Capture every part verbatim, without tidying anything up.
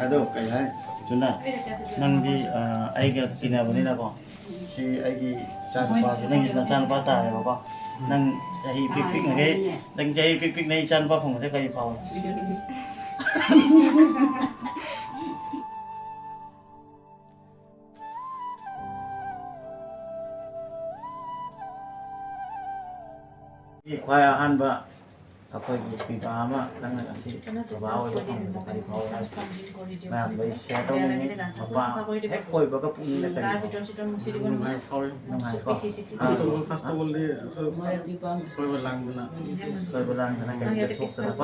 ꯑꯗꯣ ꯀꯩ ꯍꯥꯏ, ꯆꯨꯅꯥ, ꯅꯪꯗꯤ ꯑ, ꯑꯩꯒ ꯇꯤꯟꯅꯕꯅꯤꯅꯀꯣ, ꯁꯤ ꯑꯩꯒꯤ ꯏꯆꯥꯅꯨꯄꯥꯁꯦ ꯅꯪꯒꯤ ꯅꯆꯥꯅꯨꯄꯥ ꯇꯥꯔꯦꯕꯀꯣ. ꯅꯪ ꯆꯍꯤ ꯄꯤꯛ ꯄꯤꯛꯅꯈꯩ, ꯅꯪ ꯆꯍꯤ ꯄꯤꯛ ꯄꯤꯛꯅ ꯏꯆꯥꯅꯨꯄꯥ ꯐꯪꯕꯁꯦ ꯀꯔꯤ ꯐꯥꯎꯏ? ꯈ꯭ꯋꯥꯏ ꯑꯍꯥꯟꯕ ꯑꯩꯈꯣꯏꯒꯤ ꯄꯤꯕꯥ ꯑꯃ ꯅꯪꯅ ꯉꯁꯤ ꯕꯕꯥ ꯑꯣꯏꯕ ꯐꯪꯕꯁꯦ ꯀꯔꯤ ꯐꯥꯎꯏ ꯍꯥꯏꯕꯗꯣ ꯃꯌꯥꯝꯗ ꯑꯩ ꯁꯤꯌꯔ ꯇꯧꯅꯤꯡꯉꯤ. ꯃꯄꯥ ꯍꯦꯛ ꯑꯣꯏꯕꯒ ꯄꯨꯛꯅꯤꯡꯗ ꯀꯔꯤ ꯐꯥꯎꯏ? ꯅꯨꯡꯉꯥꯏ ꯐꯥꯎꯏ. ꯅꯨꯡꯉꯥꯏꯀꯣ? ꯑꯗꯨꯒ ꯐꯥꯁꯇ ꯑꯣꯜꯗꯤ ꯑꯩꯈꯣꯏ ꯁꯣꯏꯕ ꯂꯥꯡꯗꯅ ꯁꯣꯏꯕ ꯂꯥꯡꯗꯅ ꯀꯔꯤꯝꯇ ꯊꯣꯛꯇꯅꯀꯣ.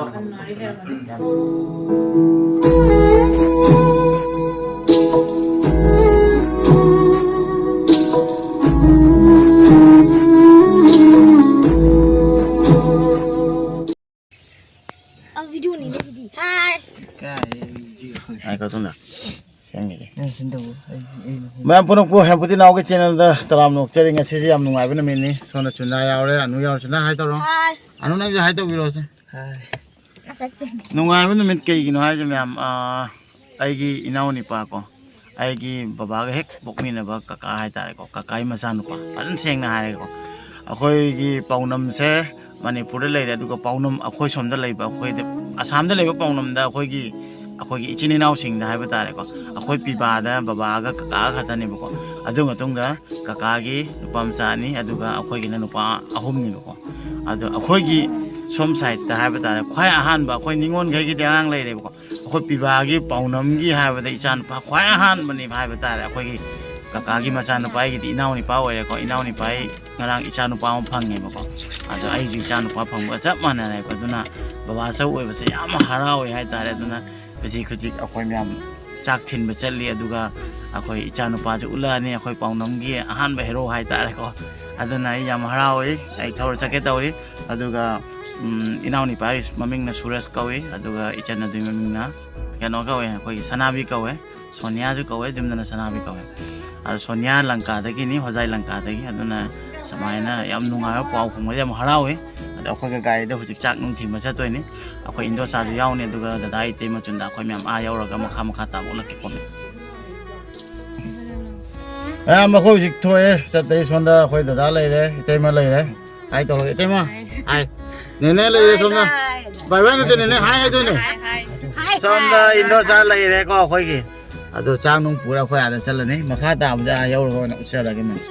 ꯌꯥꯝ ꯑ, ꯚꯤꯗꯤꯑꯣꯅꯤꯅꯦ ꯁꯤꯗꯤ꯫ ꯍꯥꯏ꯫ ꯀꯥꯏ ꯚꯤꯗꯤꯑꯣ? ꯉꯥꯏꯈꯣ, ꯁꯣꯝꯗ ꯁꯦꯝꯈꯤꯒꯦ. ꯅꯪ ꯁꯤꯟ ꯇꯧꯋꯣ꯫ ꯑꯩ, ꯑꯩ, ꯑꯩ ꯃꯌꯥꯝ ꯄꯨꯝꯅꯃꯛꯄꯨ ꯍꯦꯝꯄꯨꯇꯤ ꯅꯥꯎꯒꯤ ꯆꯦꯅꯦꯜꯗ ꯇꯔꯥꯝꯅ ꯑꯣꯛꯆꯔꯤ꯫ ꯉꯁꯤꯁꯦ ꯌꯥꯝ ꯅꯨꯡꯉꯥꯏꯕ ꯅꯨꯃꯤꯠꯅꯤ꯫ ꯁꯣꯝꯗ ꯆꯨꯅꯥ ꯌꯥꯎꯔꯦ, ꯑꯅꯨ ꯌꯥꯎꯔꯦ꯫ ꯆꯨꯅꯥ ꯍꯥꯏ ꯇꯧꯔꯣ꯫ ꯍꯥꯏ꯫ ꯑꯅꯨ ꯅꯪꯁꯨ ꯍꯥꯏ ꯇꯧꯕꯤꯔꯣꯁꯦ꯫ ꯍꯥꯏ꯫ ꯅꯨꯡꯉꯥꯏꯕ ꯅꯨꯃꯤꯠ ꯀꯩꯒꯤꯅꯣ ꯍꯥꯏꯁꯦ ꯃꯌꯥꯝ, ꯑꯥ, ꯑꯩꯒꯤ ꯏꯅꯥꯎꯅꯤꯄꯥ ꯀꯣ, ꯑꯩꯒꯤ ꯕꯕꯥꯒ ꯍꯦꯛ ꯄꯣꯛꯃꯤꯟꯅꯕ ꯀꯀꯥ ꯍꯥꯏꯇꯥꯔꯦꯀꯣ, ꯀꯀꯥꯒꯤ ꯃꯆꯥꯅꯨꯄꯥ, ꯐꯖꯅ ꯁꯦꯡꯅ ꯍꯥꯏꯔꯒꯦꯀꯣ, ꯑꯩꯈꯣꯏꯒꯤ ꯄꯥꯎꯅꯝꯁꯦ ꯃꯅꯤꯄꯨꯔꯗ ꯂꯩꯔꯦ, ꯑꯗꯨꯒ ꯄꯥꯎꯅꯝ ꯑꯩꯈꯣꯏ ꯁꯣꯝꯗ ꯂꯩꯕ, ꯑꯩꯈꯣꯏꯗ ꯑꯁꯥꯝꯗ ꯂꯩꯕ ꯄꯥꯎꯅꯝꯗ ꯑꯩꯈꯣꯏꯒꯤ, ꯑꯩꯈꯣꯏꯒꯤ ꯏꯆꯤꯟ ꯏꯅꯥꯎꯁꯤꯡꯗ ꯍꯥꯏꯕ ꯇꯥꯔꯦꯀꯣ, ꯑꯩꯈꯣꯏ ꯄꯤꯕꯥꯗ ꯕꯕꯥꯒ ꯀꯀꯥꯒ ꯈꯛꯇꯅꯦꯕꯀꯣ. ꯑꯗꯨ ꯃꯇꯨꯡꯗ ꯀꯀꯥꯒꯤ ꯅꯨꯄꯥ ꯃꯆꯥ ꯑꯅꯤ, ꯑꯗꯨꯒ ꯑꯩꯈꯣꯏꯒꯤꯅ ꯅꯨꯄꯥ ꯑꯍꯨꯝꯅꯦꯕꯀꯣ. ꯑꯗꯣ ꯑꯩꯈꯣꯏꯒꯤ ꯁꯣꯝ ꯁꯥꯏꯠꯇ ꯍꯥꯏꯕ ꯇꯥꯔꯦ, ꯈ꯭ꯋꯥꯏ ꯑꯍꯥꯟꯕ ꯑꯩꯈꯣꯏ ꯅꯤꯉꯣꯜꯈꯩꯒꯤꯗꯤ ꯑꯉꯥꯡ ꯂꯩꯔꯦꯕꯀꯣ. ꯑꯩꯈꯣꯏ ꯄꯤꯕꯥꯒꯤ ꯄꯥꯎꯅꯝꯒꯤ ꯍꯥꯏꯕꯗ ꯏꯆꯥꯅꯨꯄꯥ ꯈ꯭ꯋꯥꯏ ꯑꯍꯥꯟꯕꯅꯦꯕ ꯍꯥꯏꯕ ꯇꯥꯔꯦ꯫ ꯑꯩꯈꯣꯏꯒꯤ ꯀꯀꯥꯒꯤ ꯃꯆꯥꯅꯨꯄꯥꯒꯤꯗꯤ ꯏꯅꯥꯎꯅꯨꯄꯥ ꯑꯣꯏꯔꯦꯀꯣ. ꯏꯅꯥꯎꯅꯨꯄꯥꯒꯤ ꯉꯔꯥꯡ ꯏꯆꯥꯅꯨꯄꯥ ꯑꯃ ꯐꯪꯉꯦꯕꯀꯣ. ꯑꯗꯣ ꯑꯩꯁꯨ ꯏꯆꯥꯅꯨꯄꯥ ꯐꯪꯕꯒ ꯆꯞ ꯃꯥꯟꯅꯔꯦꯕ. ꯑꯗꯨꯅ ꯕꯕꯥ ꯆꯧ ꯑꯣꯏꯕꯁꯦ ꯌꯥꯝ ꯍꯔꯥꯎꯋꯦ ꯍꯥꯏꯇꯥꯔꯦ. ꯑꯗꯨꯅ ꯍꯧꯖꯤꯛ ꯍꯧꯖꯤꯛ ꯑꯩꯈꯣꯏ ꯃꯌꯥꯝ ꯆꯥꯛ ꯊꯤꯟꯕ ꯆꯠꯂꯤ꯫ ꯑꯗꯨꯒ ꯑꯩꯈꯣꯏ ꯏꯆꯥꯅꯨꯄꯥꯁꯨ ꯎꯠꯂꯛꯑꯅꯤ, ꯑꯩꯈꯣꯏ ꯄꯥꯎꯅꯝꯒꯤ ꯑꯍꯥꯟꯕ ꯍꯦꯔꯣ ꯍꯥꯏꯇꯥꯔꯦꯀꯣ. ꯑꯗꯨꯅ ꯑꯩ ꯌꯥꯝ ꯍꯔꯥꯎꯋꯤ꯫ ꯑꯩ ꯊꯧꯔ ꯆꯠꯀꯦ ꯇꯧꯔꯤ꯫ ꯑꯗꯨꯒ, ꯎꯝ, ꯏꯅꯥꯎꯅꯨꯄꯥꯒꯤ ꯃꯃꯤꯡꯅ ꯁꯨꯔꯖ ꯀꯧꯏ, ꯑꯗꯨꯒ ꯏꯆꯟ ꯑꯗꯨꯒꯤ ꯃꯃꯤꯡꯅ ꯀꯩꯅꯣ ꯀꯧꯋꯦ, ꯑꯩꯈꯣꯏꯒꯤ ꯁꯅꯥꯕꯤ ꯀꯧꯋꯦ, ꯁꯣꯅꯤꯌꯥꯁꯨ ꯀꯧꯋꯦ, ꯌꯨꯝꯗꯅ ꯁꯅꯥꯕꯤ ꯀꯧꯋꯦ꯫ ꯑꯗꯣ ꯁꯣꯅꯤꯌꯥ ꯂꯪꯀꯥꯗꯒꯤꯅꯤ, ꯍꯣꯖꯥꯏ ꯂꯪꯀꯥꯗꯒꯤ꯫ ꯑꯗꯨꯅ ꯁꯨꯃꯥꯏꯅ ꯌꯥꯝ ꯅꯨꯡꯉꯥꯏꯕ ꯄꯥꯎ ꯐꯪꯕꯁꯦ ꯌꯥꯝ ꯍꯔꯥꯎꯋꯤ꯫ ꯑꯗꯣ ꯑꯩꯈꯣꯏꯒ ꯒꯥꯔꯤꯗ ꯍꯧꯖꯤꯛ ꯆꯥꯛ ꯅꯨꯡ ꯊꯤꯟꯕ ꯆꯠꯇꯣꯏꯅꯤ꯫ ꯑꯩꯈꯣꯏ ꯏꯟꯗꯣꯆꯥꯁꯨ ꯌꯥꯎꯅꯤ, ꯑꯗꯨꯒ ꯗꯗꯥ ꯏꯇꯩ ꯃꯆꯨꯟꯗ ꯑꯩꯈꯣꯏ ꯃꯌꯥꯝ ꯑꯥ ꯌꯧꯔꯒ ꯃꯈꯥ ꯃꯈꯥ ꯇꯥꯕ ꯎꯠꯂꯛꯀꯦꯀꯣ꯫ ꯃꯌꯥꯝ ꯑꯩꯈꯣꯏ ꯍꯧꯖꯤꯛ ꯊꯣꯛꯑꯦ ꯆꯠꯇꯩ꯫ ꯁꯣꯝꯗ ꯑꯩꯈꯣꯏ ꯗꯗꯥ ꯂꯩꯔꯦ, ꯏꯇꯩꯃ ꯂꯩꯔꯦ꯫ ꯍꯥꯏ ꯇꯧꯔꯒꯦ, ꯏꯇꯩꯃ꯫ ꯍꯥꯏ꯫ ꯅꯦꯅꯦ ꯂꯩꯔꯦ ꯁꯣꯝꯗ꯫ ꯕꯥꯏ ꯕꯥꯏ ꯅꯠꯇꯦ, ꯅꯦꯅꯦ ꯍꯥꯏ ꯍꯥꯏꯗꯣꯏꯅꯦ꯫ ꯁꯣꯝꯗ ꯏꯟꯗꯣꯆꯥ ꯂꯩꯔꯦꯀꯣ ꯑꯩꯈꯣꯏꯒꯤ꯫ ꯑꯗꯣ ꯆꯥꯛ ꯅꯨꯡ ꯄꯨꯔ ꯑꯩꯈꯣꯏ ꯑꯥꯗ ꯆꯠꯂꯅꯤ꯫ ꯃꯈꯥ ꯇꯥꯕꯗ ꯑꯥ ꯌꯧꯔꯒ ꯑꯣꯏꯅ ꯎꯠꯆꯔꯒꯦ ꯃꯌꯥꯝ꯫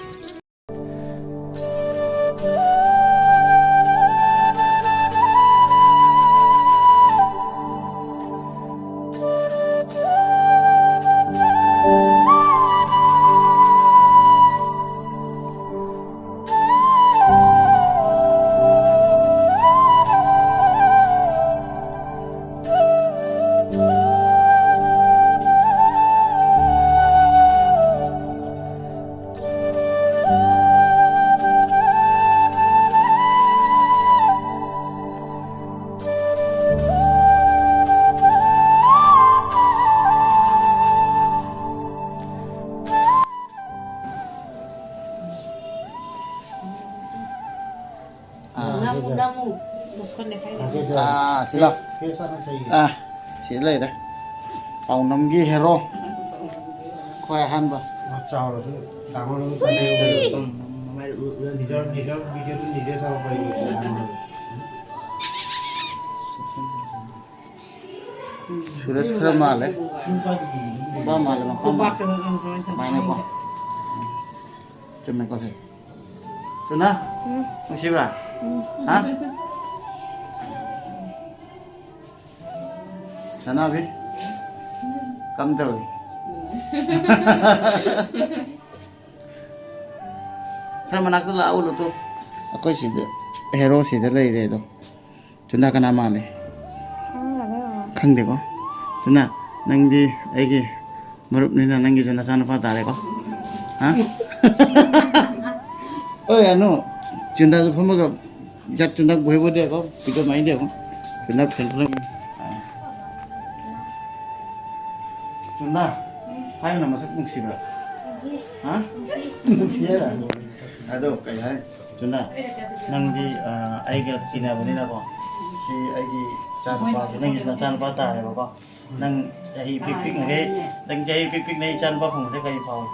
ꯑꯥ꯫ ꯅꯪ, ꯅꯪ ꯃꯨꯁꯀꯟ ꯂꯩꯈꯥꯏ ꯂꯩ꯫ ꯑꯥ, ꯁꯤ ꯂꯥꯎ꯫ ꯑꯥ, ꯁꯤ ꯂꯩꯔꯦ꯫ ꯄꯥꯎꯅꯝꯒꯤ ꯍꯦꯔꯣ꯫ ꯈ꯭ꯋꯥꯏ ꯑꯍꯥꯟꯕ꯫ ꯆꯥꯎꯔꯁꯨ ꯗꯥꯡꯉꯣꯔꯒ ꯆꯥꯅꯩ꯫ ꯅꯤꯖ, ꯅꯤꯖ ꯚꯤꯗꯤꯑꯣꯗꯨ ꯅꯤꯖ ꯁꯥꯕ ꯄꯥꯏꯕꯤ꯫ ꯁꯨꯔꯦꯁ ꯈꯔ ꯃꯥꯜꯂꯦ꯫ ꯃꯄꯥ ꯃꯥꯜꯂꯦ, ꯃꯄꯥ ꯃꯥꯜꯂꯦ꯫ ꯁꯨꯃꯥꯏꯅꯀꯣ꯫ ꯆꯨꯝꯃꯦꯀꯣ ꯁꯦ? ꯆꯨꯅ? ꯎꯝ꯫ ꯅꯨꯡꯁꯤꯕ꯭ꯔꯥ? ꯎꯝ꯫ ꯍꯥ? ꯁꯅꯥꯕꯤ? ꯀꯝꯗꯧꯏ? ꯈꯔ ꯃꯅꯥꯛꯇ ꯂꯥꯛꯑꯣ, ꯂꯨꯇꯣ꯫ ꯑꯩꯈꯣꯏ ꯁꯤꯗ, ꯍꯦꯔꯣ ꯁꯤꯗ ꯂꯩꯔꯦ ꯑꯗꯣ꯫ ꯆꯨꯅꯥ ꯀꯅꯥ ꯃꯥꯜꯂꯤ? ꯈꯪꯗꯦꯀꯣ꯫ ꯆꯨꯅꯥ, ꯅꯪꯗꯤ ꯑꯩꯒꯤ ꯃꯔꯨꯞꯅꯤꯅ ꯅꯪꯒꯤꯁꯨ ꯅꯆꯥꯅꯨꯄꯥ ꯇꯥꯔꯦꯀꯣ꯫ ꯍꯥ? ꯑꯣꯏ, ꯑꯅꯨ, ꯆꯨꯟꯗꯥꯁꯨ ꯐꯝꯃꯒ ꯖꯠ ꯆꯨꯟꯗꯥ ꯕꯣꯏ ꯕꯣꯏ ꯗꯦꯀꯣ, ꯄꯤꯗꯣ ꯃꯥꯏ ꯗꯦꯀꯣ꯫ ꯆꯨꯟꯗꯥ ꯐꯦꯟ ꯐꯦꯟ꯫ ꯆꯨꯟꯗꯥ, ꯍꯥꯏꯌꯨꯅ ꯃꯁꯛ ꯅꯨꯡꯁꯤꯕ꯭ꯔꯥ? ꯍꯥ? ꯅꯨꯡꯁꯤꯌꯦ? ꯑꯗꯣ ꯀꯩ ꯍꯥꯏ? ꯑꯗꯨꯅ ꯅꯪꯗꯤ, ꯑ, ꯑꯩꯒ ꯇꯤꯟꯅꯕꯅꯤꯅꯀꯣ, ꯁꯤ ꯑꯩꯒꯤ ꯏꯆꯥꯅꯨꯄꯥꯁꯦ, ꯅꯪꯒꯤ ꯅꯆꯥꯅꯨꯄꯥ ꯇꯥꯔꯦꯕꯀꯣ꯫ ꯅꯪ ꯆꯍꯤ ꯄꯤꯛ ꯄꯤꯛꯅꯍꯦ, ꯅꯪ ꯆꯍꯤ ꯄꯤꯛ ꯄꯤꯛꯅ ꯏꯆꯥꯅꯨꯄꯥ ꯐꯪꯕꯗ ꯀꯔꯤ ꯐꯥꯎꯏ?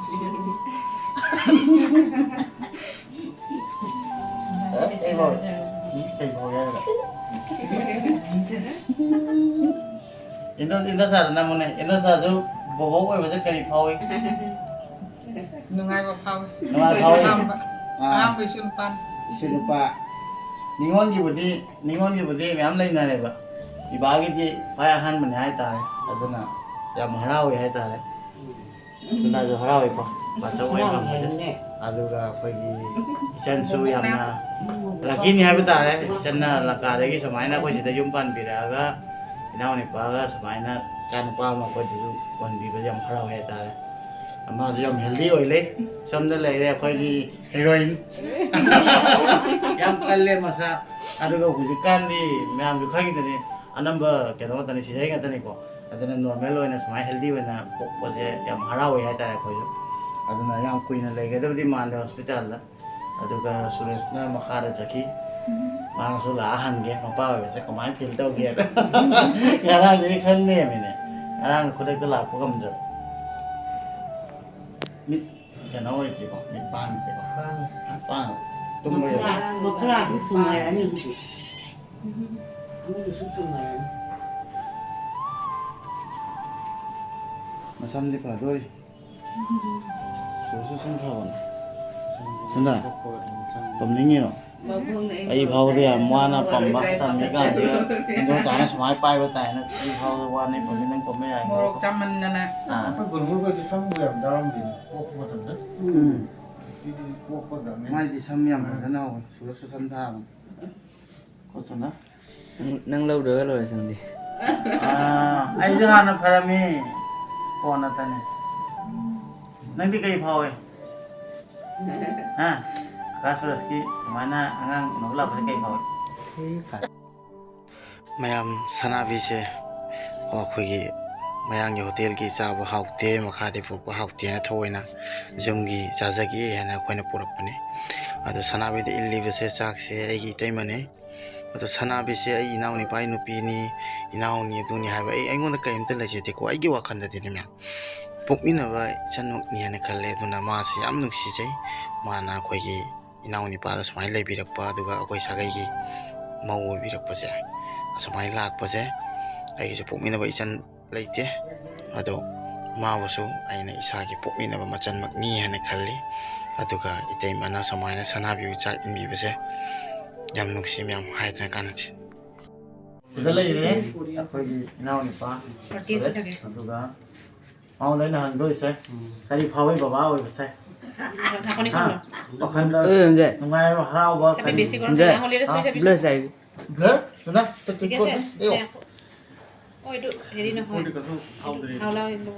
ꯑꯦ, ꯀꯩ ꯐꯥꯎꯏ? ꯎꯝ, ꯀꯩ ꯐꯥꯎꯏ ꯍꯥꯏꯔꯒ? ꯏꯟꯗꯣ-, ꯏꯟꯗꯣꯆꯥꯗ ꯅꯪꯉꯨꯅꯦ, ꯏꯟꯗꯣꯆꯥꯁꯨ ꯕꯣꯕꯣꯛ ꯑꯣꯏꯕꯁꯦ ꯀꯔꯤ ꯐꯥꯎꯏ? ꯅꯨꯡꯉꯥꯏꯕ ꯐꯥꯎꯏ꯫ ꯅꯨꯡꯉꯥꯏꯕ ꯐꯥꯎꯏ? ꯑꯍꯥꯟꯕ, ꯑꯥ꯫ ꯑꯍꯥꯟꯕ ꯏꯁꯨ ꯅꯨꯄꯥꯅꯤ꯫ ꯏꯁꯨ ꯅꯨꯄꯥ꯫ ꯅꯤꯉꯣꯜꯒꯤꯕꯨꯗꯤ, ꯅꯤꯉꯣꯜꯒꯤꯕꯨꯗꯤ ꯃꯌꯥꯝ ꯂꯩꯅꯔꯦꯕ꯫ ꯏꯕꯥꯒꯤꯗꯤ ꯈ꯭ꯋꯥꯏ ꯑꯍꯥꯟꯕꯅꯤ ꯍꯥꯏꯇꯥꯔꯦ꯫ ꯑꯗꯨꯅ ꯌꯥꯝ ꯍꯔꯥꯎꯏ ꯍꯥꯏꯇꯥꯔꯦ꯫ ꯏꯆꯤꯟ ꯏꯅꯥꯎꯁꯨ ꯍꯔꯥꯎꯏꯀꯣ, ꯕꯥꯆꯧ ꯍꯣꯏ ꯐꯪꯕꯁꯦ꯫ ꯑꯗꯨꯒ ꯑꯩꯈꯣꯏꯒꯤ ꯏꯆꯟꯁꯨ ꯌꯥꯝꯅ ꯂꯛꯀꯤꯅꯤ ꯍꯥꯏꯕ ꯇꯥꯔꯦ꯫ ꯏꯆꯟꯅ ꯂꯪꯀꯥꯗꯒꯤ ꯁꯨꯃꯥꯏꯅ ꯑꯩꯈꯣꯏ ꯁꯤꯗ ꯌꯨꯝ ꯄꯥꯟꯕꯤꯔꯛꯑꯒ, ꯏꯅꯥꯎꯅꯨꯄꯥꯒ ꯁꯨꯃꯥꯏꯅ ꯏꯆꯥꯅꯨꯄꯥ ꯑꯃ ꯑꯩꯈꯣꯏꯗꯁꯨ ꯑꯣꯟꯕꯤꯕꯁꯦ ꯌꯥꯝ ꯍꯔꯥꯎꯋꯦ ꯍꯥꯏꯇꯥꯔꯦ꯫ ꯃꯥꯁꯨ ꯌꯥꯝ ꯍꯦꯜꯗꯤ ꯑꯣꯏ ꯂꯩ꯫ ꯁꯣꯝꯗ ꯂꯩꯔꯦ ꯑꯩꯈꯣꯏꯒꯤ ꯍꯦꯔꯣꯏꯟ꯫ ꯌꯥꯝ ꯀꯜꯂꯦ ꯃꯁꯥ꯫ ꯑꯗꯨꯒ ꯍꯧꯖꯤꯛꯀꯥꯟꯗꯤ ꯃꯌꯥꯝꯁꯨ ꯈꯪꯉꯤꯗꯨꯅꯤ, ꯑꯅꯝꯕ ꯀꯩꯅꯣ ꯉꯥꯛꯇꯅꯤ, ꯁꯤꯖꯔꯤ ꯉꯥꯛꯇꯅꯤꯀꯣ꯫ ꯑꯗꯨꯅ ꯅꯣꯔꯃꯦꯜ ꯑꯣꯏꯅ ꯁꯨꯃꯥꯏꯅ ꯍꯦꯜꯗꯤ ꯑꯣꯏꯅ ꯄꯣꯛꯄꯁꯦ ꯌꯥꯝ ꯍꯔꯥꯎꯋꯦ ꯍꯥꯏꯇꯥꯔꯦ ꯑꯩꯈꯣꯏꯁꯨ꯫ ꯑꯗꯨꯅ ꯌꯥꯝ ꯀꯨꯏꯅ ꯂꯩꯒꯗꯕꯗꯤ ꯃꯥꯟꯗꯦ ꯍꯣꯁꯄꯤꯇꯥꯜꯗ꯫ ꯑꯗꯨꯒ ꯁꯨꯔꯦꯁꯅ ꯃꯈꯥꯗ ꯆꯠꯈꯤ꯫ ꯃꯥꯁꯨ ꯂꯥꯛꯑ ꯍꯪꯒꯦ ꯃꯄꯥ ꯑꯣꯏꯕꯁꯦ ꯀꯃꯥꯏꯅ ꯐꯤꯜ ꯇꯧꯒꯦꯅ꯫ ꯉꯔꯥꯡꯗꯒꯤ ꯈꯪ ꯂꯩꯔꯝꯃꯤꯅꯦ꯫ ꯉꯔꯥꯡ ꯈꯨꯗꯛꯇ ꯂꯥꯛꯄ ꯉꯝꯗ꯭ꯔꯕ꯫ ꯃꯤꯠ ꯀꯩꯅꯣ ꯑꯣꯏꯗ꯭ꯔꯤꯕꯣ? ꯃꯤꯠ ꯄꯥꯡꯗ꯭ꯔꯤꯕꯣ? ꯄꯥꯡꯉꯦ꯫ ꯄꯥꯡꯉꯦ꯫ ꯇꯨꯝꯕ ꯌꯥꯗꯦ꯫ ꯃꯈꯥ-, ꯃꯈꯥꯁꯨ ꯆꯨꯝꯅꯔꯅꯤ ꯍꯧꯖꯤꯛ꯫ ꯑꯃꯗꯨꯁꯨ ꯆꯨꯝꯅꯔꯅꯤ꯫ ꯃꯁꯝꯗꯤ ꯐꯗꯣꯔꯤ꯫ ꯁꯨꯔꯁꯨ ꯁꯨꯝ ꯐꯕꯅꯤ꯫ ꯁꯨꯝꯗ ꯇꯝꯅꯤꯡꯉꯤꯔꯣ? ꯑꯩ ꯐꯥꯎꯗ ꯌꯥꯝ ꯋꯥꯅ ꯄꯝꯕ ꯇꯝꯃꯤ ꯀꯥꯟꯗ ꯏꯟꯗꯣꯆꯥꯅ ꯁꯨꯃꯥꯏꯅ ꯄꯥꯏꯕ ꯇꯥꯏꯅ ꯑꯩ ꯐꯥꯎꯗ ꯋꯥꯅ ꯄꯝꯃꯤ, ꯅꯪ ꯄꯝꯕ ꯌꯥꯏ꯫ ꯃꯣꯔꯣꯛ ꯆꯥꯃꯟꯗꯅ꯫ ꯑꯥ꯫ ꯑꯩꯈꯣꯏ ꯒꯨꯟꯒꯨꯔꯈꯣꯏꯗꯤ ꯁꯝꯕꯨ ꯌꯥꯝ ꯌꯥꯎꯔꯝꯗꯦꯅꯦ, ꯄꯣꯛꯄ ꯃꯇꯝꯗ꯫ ꯎꯝ꯫ ꯁꯤꯗꯤ ꯄꯣꯛꯄꯒ ꯃꯥꯏꯗꯤ ꯁꯝ ꯌꯥꯝ ꯐꯖꯅ ꯍꯧꯋꯦ, ꯁꯨꯔꯁꯨ ꯁꯝ ꯊꯥꯕꯅꯤ꯫ ꯈꯣꯠꯇꯅ꯫ ꯅꯪ, ꯅꯪ ꯂꯧꯗ꯭ꯔꯒ ꯂꯣꯏꯔꯦ ꯁꯝꯗꯤ꯫ ꯑꯥ, ꯑꯩꯁꯨ ꯍꯥꯟꯅ ꯐꯔꯝꯃꯤ, ꯀꯣꯟꯅ ꯇꯅꯤ꯫ ꯅꯪꯗꯤ ꯀꯩ ꯐꯥꯎꯏ? ꯍꯥ? ꯀꯀꯥ ꯁꯨꯔꯖꯀꯤ ꯁꯨꯃꯥꯏꯅ ꯑꯉꯥꯡ ꯎꯅꯕ ꯂꯥꯛꯄꯁꯦ ꯀꯩ ꯐꯥꯎꯏ? ꯃꯌꯥꯝ ꯁꯅꯥꯕꯤꯁꯦ ꯑꯩꯈꯣꯏꯒꯤ ꯃꯌꯥꯡꯒꯤ ꯍꯣꯇꯦꯜꯒꯤ ꯆꯥꯕ ꯍꯥꯎꯇꯦ, ꯃꯈꯥꯗꯒꯤ ꯄꯨꯔꯛꯄ ꯍꯥꯎꯇꯦꯅ ꯊꯑꯣꯏꯅ ꯌꯨꯝꯒꯤ ꯆꯥꯖꯒꯦ ꯍꯥꯏꯅ ꯑꯩꯈꯣꯏꯅ ꯄꯨꯔꯛꯄꯅꯦ꯫ ꯑꯗꯣ ꯁꯅꯥꯕꯤꯗ ꯏꯜꯂꯤꯕꯁꯦ ꯆꯥꯛꯁꯦ ꯑꯩꯒꯤ ꯏꯇꯩꯃꯅꯦ꯫ ꯑꯗꯣ ꯁꯅꯥꯕꯤꯁꯦ ꯑꯩ ꯏꯅꯥꯎ ꯅꯨꯄꯥꯒꯤ ꯅꯨꯄꯤꯅꯤ, ꯏꯅꯥꯎꯅꯤ, ꯑꯗꯨꯅꯤ ꯍꯥꯏꯕ ꯑꯩ, ꯑꯩꯉꯣꯟꯗ ꯀꯔꯤꯝꯇ ꯂꯩꯖꯗꯦꯀꯣ꯫ ꯑꯩꯒꯤ ꯋꯥꯈꯜꯗꯗꯤꯅꯦ ꯃꯌꯥꯝ, ꯄꯣꯛꯃꯤꯟꯅꯕ ꯏꯆꯟꯃꯛꯅꯤ ꯍꯥꯏꯅ ꯈꯜꯂꯦ꯫ ꯑꯗꯨꯅ ꯃꯥꯁꯦ ꯌꯥꯝ ꯅꯨꯡꯁꯤꯖꯩ꯫ ꯃꯥꯅ ꯑꯩꯈꯣꯏꯒꯤ ꯏꯅꯥꯎ ꯅꯨꯄꯥꯗ ꯁꯨꯃꯥꯏꯅ ꯂꯩꯕꯤꯔꯛꯄ, ꯑꯗꯨꯒ ꯑꯩꯈꯣꯏ ꯁꯥꯒꯩꯒꯤ ꯃꯧ ꯑꯣꯏꯕꯤꯔꯛꯄꯁꯦ, ꯑꯁꯨꯃꯥꯏꯅ ꯂꯥꯛꯄꯁꯦ, ꯑꯩꯒꯤꯁꯨ ꯄꯣꯛꯃꯤꯟꯅꯕ ꯏꯆꯟ ꯂꯩꯇꯦ꯫ ꯑꯗꯣ ꯃꯥꯕꯨꯁꯨ ꯑꯩꯅ ꯏꯁꯥꯒꯤ ꯄꯣꯛꯃꯤꯟꯅꯕ ꯃꯆꯟꯃꯛꯅꯤ ꯍꯥꯏꯅ ꯈꯜꯂꯤ꯫ ꯑꯗꯨꯒ ꯏꯇꯩꯃꯅ ꯁꯨꯃꯥꯏꯅ ꯁꯅꯥꯕꯤꯕꯨ ꯆꯥꯛ ꯏꯟꯕꯤꯕꯁꯦ ꯌꯥꯝ ꯅꯨꯡꯁꯤ ꯃꯌꯥꯝ, ꯍꯥꯏꯗꯅ ꯀꯥꯟꯅꯗꯦ꯫ ꯁꯤꯗ ꯂꯩꯔꯦ ꯑꯩꯈꯣꯏꯒꯤ ꯏꯅꯥꯎꯅꯨꯄꯥ ꯁꯨꯔꯦꯁ, ꯑꯗꯨꯒ ꯃꯉꯣꯟꯗ ꯑꯩꯅ ꯍꯪꯗꯣꯏꯁꯦ, ꯀꯔꯤ ꯐꯥꯎꯏ ꯕꯕꯥ ꯑꯣꯏꯕꯁꯦ? ꯍꯥ? ꯋꯥꯈꯜꯗ ꯅꯨꯡꯉꯥꯏꯕ, ꯍꯔꯥꯎꯕ, ꯀꯔꯤ? ꯕ꯭ꯂꯔ ꯆꯥꯏ꯫ ꯕ꯭ꯂꯔ? ꯁꯨꯅ? ꯇꯠ-, ꯇꯠ-, ꯇꯠ-, ꯑꯦ, ꯑꯣ꯫ ꯍꯣꯏ, ꯑꯗꯨ ꯍꯦꯔꯤꯅ ꯍꯣꯏ꯫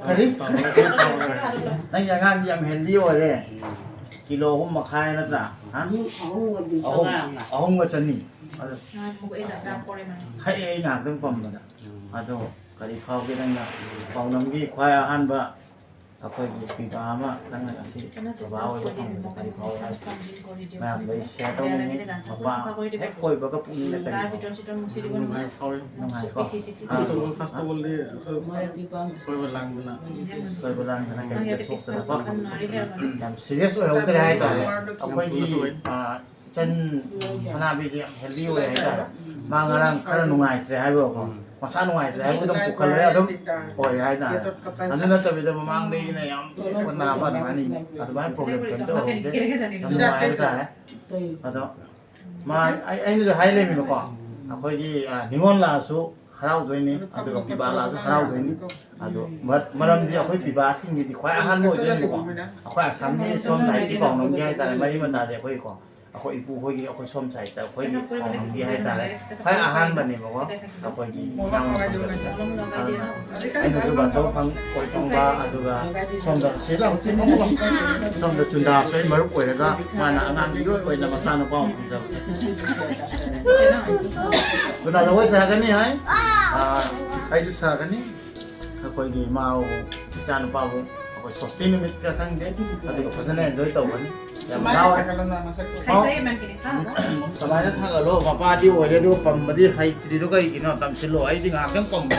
ꯀꯔꯤ? ꯅꯪꯒꯤ ꯑꯉꯥꯡꯗꯤ ꯌꯥꯝ ꯍꯦꯜꯗꯤ ꯑꯣꯏꯔꯦ꯫ ꯀꯤꯂꯣ ꯑꯍꯨꯝ ꯃꯈꯥꯏ ꯅꯠꯇ꯭ꯔꯥ? ꯍꯥ? ꯑꯍꯨꯝ, ꯑꯍꯨꯝꯒ ꯆꯅꯤ꯫ ꯑꯗꯨ ꯍꯩ ꯑꯩ ꯉꯥꯏꯍꯥꯛꯇꯪ ꯄꯝꯕꯗ꯫ ꯑꯗꯣ ꯀꯔꯤ ꯐꯥꯎꯒꯦ ꯅꯪꯅ ꯄꯥꯎꯅꯝꯒꯤ ꯈ꯭ꯋꯥꯏ ꯑꯍꯥꯟꯕ ꯑꯩꯈꯣꯏꯒꯤ ꯄꯤꯕꯥ ꯑꯃ ꯅꯪꯅ ꯉꯁꯤ ꯕꯕꯥ ꯑꯣꯏꯕ ꯐꯪꯕꯁꯦ ꯀꯔꯤ ꯐꯥꯎꯏ ꯍꯥꯏꯕ ꯃꯌꯥꯝꯗ ꯑꯩ ꯁꯤꯌꯔ ꯇꯧꯅꯤꯡꯉꯤ꯫ ꯃꯄꯥ ꯍꯦꯛ ꯑꯣꯏꯕꯒ ꯄꯨꯛꯅꯤꯡꯗ ꯀꯔꯤ ꯐꯥꯎꯏ? ꯅꯨꯡꯉꯥꯏ ꯐꯥꯎꯏ꯫ ꯅꯨꯡꯉꯥꯏꯀꯣ? ꯐꯦꯁꯇꯤꯚꯦꯜꯗꯤ ꯑꯩꯈꯣꯏ ꯀꯣꯏꯕ ꯂꯥꯡꯗꯅ, ꯀꯣꯏꯕ ꯂꯥꯡꯗꯅ ꯀꯩꯝꯇ ꯊꯣꯛꯇꯅꯀꯣ, ꯌꯥꯝ ꯁꯤꯔꯤꯌꯁ ꯑꯣꯏꯍꯧꯗ꯭ꯔꯦ ꯍꯥꯏꯇꯥꯔꯦ꯫ ꯑꯩꯈꯣꯏꯒꯤ, ꯑꯥ, ꯏꯆꯟ ꯁꯅꯥꯕꯤꯁꯦ ꯌꯥꯝ ꯍꯦꯜꯗꯤ ꯑꯣꯏ ꯍꯥꯏꯇꯥꯔꯦ꯫ ꯃꯥ ꯉꯔꯥꯡ ꯈꯔ ꯅꯨꯡꯉꯥꯏꯇ꯭ꯔꯦ ꯍꯥꯏꯕꯀꯣ, ꯃꯁꯥ ꯅꯨꯡꯉꯥꯏꯇ꯭ꯔꯦ ꯍꯥꯏꯕ ꯑꯗꯨꯝ ꯄꯨꯈꯠꯂꯦ, ꯑꯗꯨꯝ ꯑꯣꯏꯔꯦ ꯍꯥꯏꯇꯥꯔꯦ꯫ ꯑꯗꯨ ꯅꯠꯇꯕꯤꯗ ꯃꯃꯥꯡꯗꯒꯤꯅ ꯌꯥꯝ ꯅꯥꯕ ꯑꯗꯨꯃꯥꯏꯅ, ꯑꯗꯨꯃꯥꯏꯅ ꯄ꯭ꯔꯣꯕ꯭ꯂꯦꯝ ꯀꯩꯝꯇ ꯑꯣꯏꯍꯧꯗꯦ꯫ ꯌꯥꯝ ꯅꯨꯡꯉꯥꯏ ꯍꯥꯏꯇꯥꯔꯦ꯫ ꯑꯗꯣ ꯃꯥ, ꯑꯩ, ꯑꯩꯅꯁꯨ ꯍꯥꯏ ꯂꯩꯃꯤꯅꯀꯣ, ꯑꯩꯈꯣꯏꯒꯤ, ꯑ, ꯅꯤꯉꯣꯜ ꯂꯥꯛꯑꯁꯨ ꯍꯔꯥꯎꯗꯣꯏꯅꯤ, ꯑꯗꯨꯒ ꯄꯤꯕꯥ ꯂꯥꯛꯑꯁꯨ ꯍꯔꯥꯎꯗꯣꯏꯅꯤ꯫ ꯑꯗꯣ ꯃ-, ꯃꯔꯝꯗꯤ ꯑꯩꯈꯣꯏ ꯄꯤꯕꯥꯁꯤꯡꯒꯤꯗꯤ ꯈ꯭ꯋꯥꯏ ꯑꯍꯥꯟꯕ ꯑꯣꯏꯗꯣꯏꯅꯤꯀꯣ꯫ ꯑꯩꯈꯣꯏ ꯑꯁꯥꯝꯒꯤ ꯁꯣꯝ ꯁꯥꯏꯠꯀꯤ ꯄꯥꯎꯅꯝꯒꯤ ꯍꯥꯏꯇꯥꯔꯦ, ꯃꯔꯤ ꯃꯇꯥꯁꯦ ꯑꯩꯈꯣꯏꯒꯤꯀꯣ, ꯑꯩꯈꯣꯏ ꯏꯄꯨ ꯍꯣꯏꯒꯤ, ꯑꯩꯈꯣꯏ ꯁꯣꯝ ꯁꯥꯏꯠꯇ ꯑꯩꯈꯣꯏꯒꯤ ꯄꯥꯎꯅꯝꯒꯤ ꯍꯥꯏꯇꯥꯔꯦ, ꯈ꯭ꯋꯥꯏ ꯑꯍꯥꯟꯕꯅꯦꯕꯀꯣ꯫ ꯑꯩꯈꯣꯏꯒꯤ ꯏꯅꯥꯎ ꯃꯁꯛꯇ꯫ ꯑꯗꯨꯅ ꯑꯩꯅꯁꯨ ꯕꯥꯆꯧ ꯐꯪ-, ꯑꯣꯏ ꯐꯪꯕ, ꯑꯗꯨꯒ ꯁꯣꯝꯗ ꯁꯤ ꯂꯥꯎ, ꯁꯤ ꯐꯝꯃꯣ꯫ ꯁꯣꯝꯗ ꯆꯨꯟꯗꯥꯁꯨ ꯑꯩ ꯃꯔꯨꯞ ꯑꯣꯏꯔꯒ ꯃꯥꯅ ꯑꯉꯥꯡꯒꯤ ꯏꯑꯣꯏ ꯑꯣꯏꯅ ꯃꯆꯥꯅꯨꯄꯥ ꯑꯃ ꯐꯪꯖꯕꯁꯦ꯫ ꯆꯨꯟꯗꯥ ꯖꯒꯣꯏ ꯁꯥꯒꯅꯤ ꯍꯥꯏ꯫ ꯑꯥ, ꯑꯩꯁꯨ ꯁꯥꯒꯅꯤ꯫ ꯑꯩꯈꯣꯏꯒꯤ ꯏꯃꯥꯕꯨ, ꯏꯆꯥꯅꯨꯄꯥꯕꯨ ꯑꯩꯈꯣꯏ ꯁꯣꯁꯇꯤ ꯅꯨꯃꯤꯠꯀ ꯈꯪꯗꯦ, ꯑꯗꯨꯒ ꯐꯖꯅ ꯑꯦꯟꯖꯣꯏ ꯇꯧꯒꯅꯤ꯫ ꯌꯥꯝ ꯍꯔꯥꯎꯋꯦ꯫ ꯁꯨꯃꯥꯏꯅ ꯊꯥꯒꯠꯂꯣ, ꯃꯄꯥꯗꯤ ꯑꯣꯏꯔꯦ ꯑꯗꯨꯒ ꯄꯝꯕꯗꯤ ꯍꯩꯇ꯭ꯔꯤꯗꯣ ꯀꯩꯒꯤꯅꯣ? ꯇꯝꯁꯤꯜꯂꯣ, ꯑꯩꯗꯤ ꯉꯥꯏꯍꯥꯛꯇꯪ ꯄꯝꯕ꯫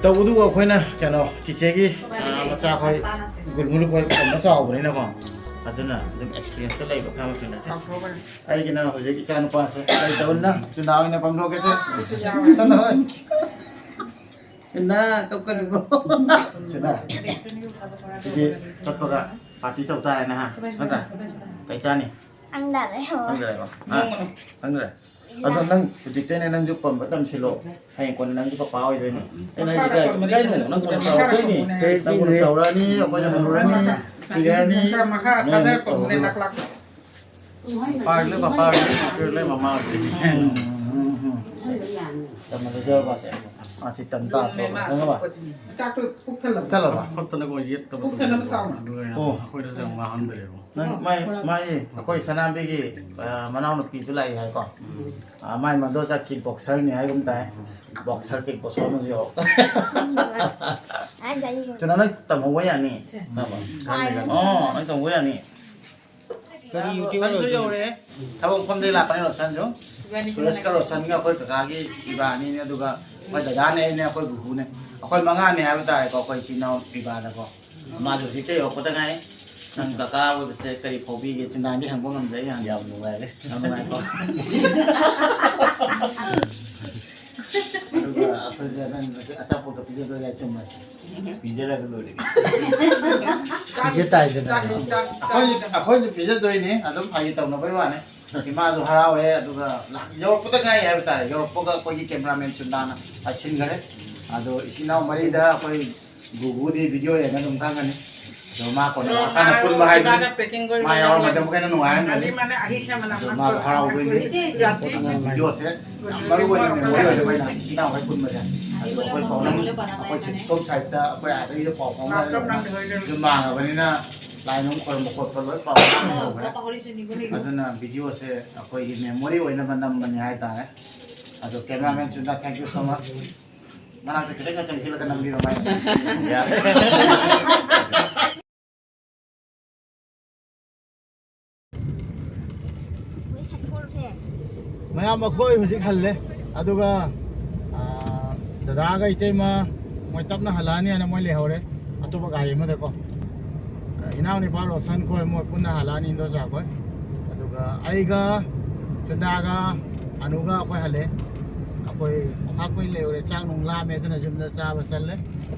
ꯇꯧꯕꯗꯨꯕꯨ ꯑꯩꯈꯣꯏꯅ ꯀꯩꯅꯣ ꯆꯤꯆꯦꯒꯤ, ꯑ, ꯃꯆꯥ ꯑꯩꯈꯣꯏ ꯒꯨꯜꯃꯨꯜ ꯑꯩꯈꯣꯏ ꯄꯝꯕ ꯆꯥꯎꯕꯅꯤꯅꯀꯣ, ꯑꯗꯨꯅ ꯑꯗꯨꯝ ꯑꯦꯛꯁꯄꯤꯔꯤꯌꯦꯟꯁꯇ ꯂꯩꯕ ꯈꯔ ꯃꯈꯩ ꯅꯠꯇꯦ꯫ ꯑꯩꯒꯤꯅ ꯍꯧꯖꯤꯛ ꯏꯆꯥ ꯅꯨꯄꯥꯁꯦ ꯀꯩ ꯇꯧꯅ ꯆꯨꯅꯥ ꯑꯣꯏꯅ ꯄꯝꯊꯣꯛꯀꯦꯁꯦ꯫ ꯆꯠꯂꯣ ꯍꯣꯏ꯫ ꯆꯨꯅꯥ ꯀꯞꯀꯅꯨꯀꯣ꯫ ꯆꯨꯅꯥ꯫ ꯁꯤꯗꯤ ꯆꯠꯄꯒ ꯄꯥꯔꯇꯤ ꯇꯧ ꯇꯥꯔꯦꯅꯦ ꯍꯥ? ꯅꯠꯇ꯭ꯔꯥ? ꯀꯩ ꯆꯥꯅꯤ? ꯈꯪꯗꯔꯦ꯫ ꯈꯪꯗꯔꯦꯀꯣ? ꯍꯥ? ꯈꯪꯗꯔꯦ? ꯑꯗꯣ ꯅꯪ ꯍꯧꯖꯤꯛꯇꯩꯅꯦ ꯅꯪꯁꯨ ꯄꯝꯕ ꯇꯝꯁꯤꯜꯂꯣ꯫ ꯍꯌꯦꯡ ꯀꯣꯟꯅ ꯅꯪꯁꯨ ꯄꯄꯥ ꯑꯣꯏꯗꯣꯏꯅꯦ꯫ ꯑꯩꯅ ꯍꯥꯏꯁꯦ ꯀꯩ, ꯀꯩꯅꯣ? ꯅꯪ ꯀꯣꯟꯅ ꯆꯥꯎꯔꯛꯇꯣꯏꯅꯤ꯫ ꯅꯪ ꯀꯣꯟꯅ ꯆꯥꯎꯔꯛꯑꯅꯤ, ꯑꯩꯈꯣꯏꯅ ꯍꯅꯨꯔꯅꯤ, ꯁꯤꯔꯅꯤ꯫ ꯃꯈꯥ ꯅꯣꯏ ꯑꯃꯨꯛ ꯊꯥꯗꯔꯛꯄ ꯇꯧꯗꯣꯏꯕ꯫ ꯄꯥꯔꯂꯦ ꯄꯥꯄꯥ, ꯄꯥꯔꯂꯦ ꯃꯃꯥ꯫ ꯎꯝ, ꯎꯝ, ꯎꯝ, ꯎꯝ꯫ ꯇꯝꯃꯗꯣꯏꯖꯥꯠꯂꯣ ꯃꯥꯁꯦ? ꯃꯥꯁꯤ ꯇꯝ ꯇꯥꯕ꯭ꯔꯣ? ꯈꯪꯉꯕ? ꯆꯥꯛꯇꯣ ꯄꯨꯛ ꯊꯜꯂꯕ? ꯊꯜꯂꯕ? ꯐꯠꯇꯅꯀꯣ ꯌꯦꯠꯇꯕ ꯄꯨꯛ ꯊꯜꯂꯕ ꯇꯧꯕ꯫ ꯆꯥꯎꯅ? ꯑꯗꯨꯒ ꯑꯣ꯫ ꯑꯩꯈꯣꯏꯗꯁꯨ ꯌꯥꯝ ꯋꯥꯍꯟꯗ꯭ꯔꯦꯕ꯫ ꯅꯪ ꯃꯥꯏ, ꯃꯥꯏ ꯑꯩꯈꯣꯏ ꯁꯅꯥꯝꯕꯤꯒꯤ, ꯑ, ꯃꯅꯥꯎꯅꯨꯄꯤꯁꯨ ꯂꯥꯛꯏ ꯍꯥꯏꯀꯣ? ꯎꯝ꯫ ꯑ, ꯃꯥꯏ ꯃꯗꯣ ꯆꯠꯈꯤ ꯕꯣꯛꯁꯔꯅꯤ ꯍꯥꯏꯒꯨꯝ ꯇꯥꯏ꯫ ꯕꯣꯛꯁꯔ, ꯀꯤꯛ ꯕꯣꯛꯁꯔ ꯑꯃꯁꯨ ꯌꯥꯎ꯫ ꯆꯨꯅꯥ, ꯅꯣꯏ ꯇꯝꯍꯧꯕ ꯌꯥꯅꯤ꯫ ꯅꯪ ꯑꯣ, ꯅꯣꯏ ꯇꯝꯍꯧꯕ ꯌꯥꯅꯤ꯫ ꯀꯔꯤ ꯔꯣꯁꯟꯁꯨ YouTuber ꯌꯧꯔꯦ꯫ ꯊꯕꯛ ꯃꯐꯝꯗꯒꯤ ꯂꯥꯛꯄꯅꯦ ꯔꯣꯁꯟꯁꯨ꯫ ꯁꯨꯔꯦꯁꯀ ꯔꯣꯁꯟꯒ ꯑꯩꯈꯣꯏ ꯀꯀꯥꯒꯤ ꯏꯕꯥꯅꯤꯅꯦ, ꯑꯗꯨꯒ ꯑꯩꯈꯣꯏ ꯗꯗꯥꯅꯦ, ꯑꯩꯅꯦ, ꯑꯩꯈꯣꯏ ꯕꯨꯕꯨꯅꯦ꯫ ꯑꯩꯈꯣꯏ ꯃꯉꯥꯅꯦ ꯍꯥꯏꯕ ꯇꯥꯔꯦꯀꯣ, ꯑꯩꯈꯣꯏ ꯏꯆꯤꯟ ꯏꯅꯥꯎ ꯄꯤꯕꯥꯗꯀꯣ꯫ ꯃꯥꯁꯨ ꯍꯧꯖꯤꯛꯇ ꯌꯧꯔꯛꯄꯗ ꯉꯥꯏ꯫ ꯅꯪ ꯀꯀꯥ ꯑꯣꯏꯕꯁꯦ ꯀꯔꯤ ꯐꯥꯎꯕꯤꯒꯦ? ꯆꯨꯅꯥꯗꯤ ꯍꯪꯕ ꯉꯝꯗ꯭ꯔꯦ, ꯑꯩ ꯍꯪꯒꯦ꯫ ꯌꯥꯝ ꯅꯨꯡꯉꯥꯏꯔꯦ꯫ ꯌꯥꯝ ꯅꯨꯡꯉꯥꯏꯀꯣ? ꯑꯗꯨꯒ ꯑꯩꯈꯣꯏꯗ ꯅꯪ ꯉꯁꯤ ꯑꯆꯥꯄꯣꯠꯀ ꯄꯤꯖꯗꯣꯏ ꯍꯥꯏ ꯆꯨꯝꯃꯦ꯫ ꯄꯤꯖꯔꯒ ꯂꯣꯏꯔꯦ꯫ ꯄꯤꯖ ꯇꯥꯏꯗꯅ꯫ ꯑꯩꯈꯣꯏꯁꯨ, ꯑꯩꯈꯣꯏꯁꯨ ꯄꯤꯖꯗꯣꯏꯅꯤ, ꯑꯗꯨꯝ ꯐꯥꯒꯤ ꯇꯧꯅꯕꯩ ꯋꯥꯅꯤ꯫ ꯏꯃꯥꯁꯨ ꯍꯔꯥꯎꯋꯦ, ꯑꯗꯨꯒ ꯂꯥꯛ-, ꯌꯧꯔꯛꯄꯗ ꯉꯥꯏꯔꯤ ꯍꯥꯏꯕ ꯇꯥꯔꯦ꯫ ꯌꯧꯔꯛꯄꯒ ꯑꯩꯈꯣꯏꯒꯤ ꯀꯦꯃꯦꯔꯥꯃꯦꯟ ꯆꯨꯟꯗꯥꯅ ꯄꯥꯏꯁꯤꯟꯈꯔꯦ꯫ ꯑꯗꯣ ꯏꯆꯤꯟ ꯏꯅꯥꯎ ꯃꯔꯤꯗ ꯑꯩꯈꯣꯏ ꯒꯨꯒꯨꯗꯤ ꯚꯤꯗꯤꯑꯣ ꯌꯦꯡꯉ ꯑꯗꯨꯝ ꯈꯪꯒꯅꯤ꯫ ꯑꯗꯣ ꯃꯥ ꯀꯣꯟꯅ ꯂꯥꯛꯑꯀꯥꯟꯗ ꯄꯨꯟꯕ ꯍꯥꯏꯗꯨꯅꯤ꯫ ꯃꯥ ꯌꯥꯎꯔꯝꯃꯗꯤ ꯑꯃꯨꯛꯀ ꯍꯦꯟꯅ ꯅꯨꯡꯉꯥꯏꯔꯝꯒꯅꯤ꯫ ꯑꯗꯣ ꯃꯥꯁꯨ ꯍꯔꯥꯎꯗꯣꯏꯅꯤ꯫ ꯚꯤꯗꯤꯑꯣꯁꯦ ꯌꯥꯝ ꯃꯔꯨ ꯑꯣꯏꯅ ꯃꯦꯃꯣꯔꯤ ꯑꯣꯏꯅꯕ ꯑꯩꯅ ꯏꯆꯤꯟ ꯏꯅꯥꯎꯈꯩ ꯄꯨꯟꯕꯁꯦ꯫ ꯑꯗꯣ ꯑꯩꯈꯣꯏ ꯄꯥꯎꯅꯝ, ꯑꯩꯈꯣꯏ ꯁꯣꯝ ꯁꯥꯏꯠꯇ ꯑꯩꯈꯣꯏ ꯑꯥꯗꯒꯤꯁꯨ ꯄꯥꯎ ꯐꯥꯎꯅꯔꯦ꯫ ꯌꯨꯝ ꯃꯥꯡꯉꯕꯅꯤꯅ ꯂꯥꯏ ꯅꯨꯡ ꯈꯣꯏꯔꯝꯕ ꯈꯣꯠꯄ ꯂꯣꯏ ꯄꯥꯎ ꯐꯥꯎꯅꯔꯦ꯫ ꯑꯗꯨꯅ ꯚꯤꯗꯤꯑꯣꯁꯦ ꯑꯩꯈꯣꯏꯒꯤ ꯃꯦꯃꯣꯔꯤ ꯑꯣꯏꯅꯕ ꯅꯝꯕꯅꯤ ꯍꯥꯏꯇꯥꯔꯦ꯫ ꯑꯗꯣ cameraman ꯆꯨꯟꯗꯥ, thank you so much꯫ ꯃꯅꯥꯛꯇ ꯈꯤꯇꯪꯒ ꯆꯪꯁꯤꯜꯂꯒ ꯅꯝꯕꯤꯔꯣ ꯃꯥꯏ꯫ ꯃꯌꯥꯝ ꯑꯩꯈꯣꯏ ꯍꯧꯖꯤꯛ ꯍꯜꯂꯦ꯫ ꯑꯗꯨꯒ, ꯑꯥ, ꯗꯗꯥꯒ ꯏꯇꯩꯃ ꯃꯣꯏ ꯇꯞꯅ ꯍꯜꯂꯛꯑꯅꯤ ꯍꯥꯏꯅ ꯃꯣꯏ ꯂꯩꯍꯧꯔꯦ ꯑꯇꯣꯞꯄ ꯒꯥꯔꯤ ꯑꯃꯗꯀꯣ꯫ ꯏꯅꯥꯎ ꯅꯤꯄꯥ ꯔꯣꯁꯟ ꯈꯣꯏ ꯃꯣꯏ ꯄꯨꯟꯅ ꯍꯜꯂꯛꯑꯅꯤ, ꯏꯟꯗꯣꯆꯥ ꯈꯣꯏ꯫ ꯑꯗꯨꯒ ꯑꯩꯒ ꯆꯨꯟꯗꯥꯒ ꯑꯅꯨꯒ ꯑꯩꯈꯣꯏ ꯍꯜꯂꯦ꯫ ꯑꯩꯈꯣꯏ ꯑꯣꯈꯥꯛ ꯀꯨꯏꯅ ꯂꯩꯔꯨꯔꯦ, ꯆꯥꯛ ꯅꯨꯡ ꯂꯥꯝꯃꯦ, ꯑꯗꯨꯅ ꯌꯨꯝꯗ ꯆꯥꯕ ꯆꯠꯂꯦ꯫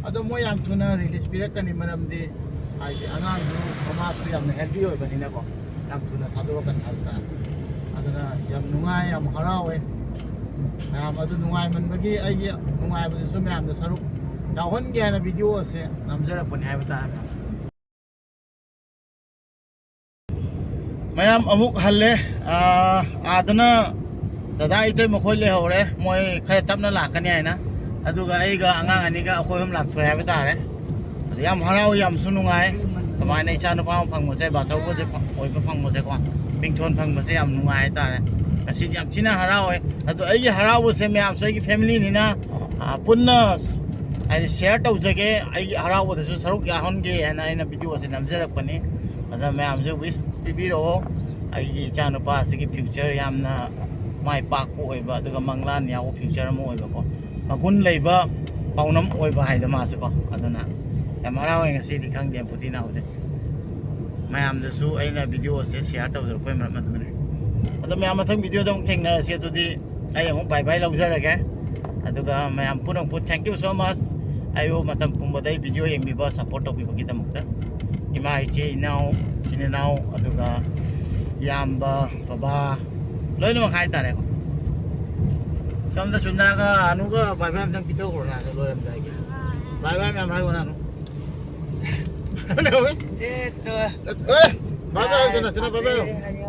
ꯑꯗꯣ ꯃꯣꯏ ꯌꯥꯝ ꯊꯨꯅ ꯔꯤꯂꯤꯁ ꯄꯤꯔꯛꯀꯅꯤ, ꯃꯔꯝꯗꯤ ꯍꯥꯏꯗꯤ ꯑꯉꯥꯡꯁꯨ ꯃꯃꯥꯁꯨ ꯌꯥꯝꯅ ꯍꯦꯜꯗꯤ ꯑꯣꯏꯕꯅꯤꯅꯀꯣ, ꯌꯥꯝ ꯊꯨꯅ ꯊꯥꯗꯣꯔꯛꯀꯅꯤ ꯍꯥꯏꯕ ꯇꯥꯔꯦ꯫ ꯑꯗꯨꯅ ꯌꯥꯝ ꯅꯨꯡꯉꯥꯏ, ꯌꯥꯝ ꯍꯔꯥꯎꯋꯦ꯫ ꯃꯌꯥꯝ ꯑꯗꯨ ꯅꯨꯡꯉꯥꯏꯃꯟꯕꯒꯤ ꯑꯩꯒꯤ ꯅꯨꯡꯉꯥꯏꯕꯗꯨꯁꯨ ꯃꯌꯥꯝꯗ ꯁꯔꯨꯛ ꯌꯥꯎꯍꯟꯒꯦ ꯍꯥꯏꯅ ꯚꯤꯗꯤꯑꯣ ꯑꯁꯦ ꯅꯝꯖꯔꯛꯄꯅꯤ ꯍꯥꯏꯕ ꯇꯥꯔꯦ꯫ ꯃꯌꯥꯝ ꯑꯃꯨꯛ ꯍꯜꯂꯦ꯫ ꯑꯥ, ꯑꯥꯗꯅ ꯗꯗꯥ ꯏꯇꯩ ꯃꯈꯣꯏ ꯂꯩꯍꯧꯔꯦ, ꯃꯣꯏ ꯈꯔ ꯇꯞꯅ ꯂꯥꯛꯀꯅꯤ ꯍꯥꯏꯅ꯫ ꯑꯗꯨꯒ ꯑꯩꯒ ꯑꯉꯥꯡ ꯑꯅꯤꯒ ꯑꯩꯈꯣꯏ ꯑꯍꯨꯝ ꯂꯥꯛꯊꯣꯛꯑꯦ ꯍꯥꯏꯕ ꯇꯥꯔꯦ꯫ ꯑꯗꯨ ꯌꯥꯝ ꯍꯔꯥꯎꯏ, ꯌꯥꯝꯁꯨ ꯅꯨꯡꯉꯥꯏ꯫ ꯁꯨꯃꯥꯏꯅ ꯏꯆꯥ ꯅꯨꯄꯥ ꯑꯃ ꯐꯪꯕꯁꯦ, ꯕꯥꯆꯧꯒꯁꯦ ꯐ-, ꯑꯣꯏꯕ ꯐꯪꯕꯁꯦꯀꯣ, ꯃꯤꯡꯊꯣꯟ ꯐꯪꯕꯁꯦ ꯌꯥꯝ ꯅꯨꯡꯉꯥꯏ ꯍꯥꯏꯇꯥꯔꯦ꯫ ꯉꯁꯤꯗꯤ ꯌꯥꯝ ꯊꯤꯅ ꯍꯔꯥꯎꯋꯦ꯫ ꯑꯗꯣ ꯑꯩꯒꯤ ꯍꯔꯥꯎꯕꯁꯦ ꯃꯌꯥꯝꯁꯨ ꯑꯩꯒꯤ ꯐꯦꯃꯤꯂꯤꯅꯤꯅ, ꯑꯥ, ꯄꯨꯟꯅ ꯍꯥꯏꯗꯤ ꯁꯤꯌꯔ ꯇꯧꯖꯒꯦ, ꯑꯩꯒꯤ ꯍꯔꯥꯎꯕꯗꯁꯨ ꯁꯔꯨꯛ ꯌꯥꯍꯟꯒꯦ ꯍꯥꯏꯅ ꯑꯩꯅ ꯚꯤꯗꯤꯑꯣꯁꯦ ꯅꯝꯖꯔꯛꯄꯅꯤ꯫ ꯑꯗ ꯃꯌꯥꯝꯁꯨ ꯋꯤꯁ ꯄꯤꯕꯤꯔꯛꯑꯣ, ꯑꯩꯒꯤ ꯏꯆꯥꯅꯨꯄꯥꯁꯤꯒꯤ ꯐ꯭ꯌꯨꯆꯔ ꯌꯥꯝꯅ ꯃꯥꯏ ꯄꯥꯛꯄ ꯑꯣꯏꯕ, ꯑꯗꯨꯒ ꯃꯪꯂꯥꯟ ꯌꯥꯎꯕ ꯐ꯭ꯌꯨꯆꯔ ꯑꯃ ꯑꯣꯏꯕꯀꯣ, ꯃꯒꯨꯟ ꯂꯩꯕ ꯄꯥꯎꯅꯝ ꯑꯣꯏꯕ ꯍꯥꯏꯗꯣ ꯃꯥꯁꯦꯀꯣ꯫ ꯑꯗꯨꯅ ꯌꯥꯝ ꯍꯔꯥꯎꯋꯦ ꯉꯁꯤꯗꯤ, ꯈꯪꯗꯦ ꯄꯨꯊꯤ ꯅꯥꯎꯁꯦ꯫ ꯃꯌꯥꯝꯗꯁꯨ ꯑꯩꯅ ꯚꯤꯗꯤꯑꯣꯁꯦ ꯁꯤꯌꯥꯔ ꯇꯧꯖꯔꯛꯄꯒꯤ ꯃꯔꯝ ꯑꯗꯨꯅꯤ꯫ ꯑꯗꯣ ꯃꯌꯥꯝ ꯃꯊꯪ ꯚꯤꯗꯤꯑꯣꯗ ꯑꯃꯨꯛ ꯊꯦꯡꯅꯔꯁꯤ꯫ ꯑꯗꯨꯗꯤ ꯑꯩ ꯑꯃꯨꯛ ꯕꯥꯏ ꯕꯥꯏ ꯂꯧꯖꯔꯒꯦ꯫ ꯑꯗꯨꯒ ꯃꯌꯥꯝ ꯄꯨꯝꯅꯃꯛꯄꯨ thank you so much꯫ ꯑꯩꯕꯨ ꯃꯇꯝ ꯄꯨꯝꯕꯗ ꯑꯩ ꯚꯤꯗꯤꯑꯣ ꯌꯦꯡꯕꯤꯕ, ꯁꯞꯄꯣꯔꯠ ꯇꯧꯕꯤꯕꯒꯤꯗꯃꯛꯇ꯫ ꯏꯃꯥ, ꯏꯆꯦ, ꯏꯅꯥꯎ, ꯏꯆꯤꯟ ꯏꯅꯥꯎ, ꯑꯗꯨꯒ ꯏꯌꯥꯝꯕ, ꯕꯕꯥ, ꯂꯣꯏꯅꯃꯛ ꯍꯥꯏꯇꯥꯔꯦꯀꯣ꯫ ꯁꯣꯝꯗ ꯆꯨꯟꯗꯥꯒ ꯑꯅꯨꯒ ꯕꯥꯏ ꯕꯥꯏ ꯑꯝꯇꯪ ꯄꯤꯊꯣꯛꯈ꯭ꯔꯣ ꯅꯥꯗ ꯂꯣꯏꯔꯝꯗꯥꯏꯒꯤ꯫ ꯕꯥꯏ ꯕꯥꯏ ꯃꯌꯥꯝ ꯍꯥꯏꯈꯣ ꯅꯥꯅꯨ꯫ ꯑꯦ, ꯇꯣ꯫ ꯑꯦ, ꯕꯥꯏ ꯕꯥꯏ ꯍꯥꯏꯁꯤꯅ, ꯆꯨꯟꯗꯥ ꯕꯥꯏ ꯕꯥꯏ ꯍꯥꯏꯌꯣ꯫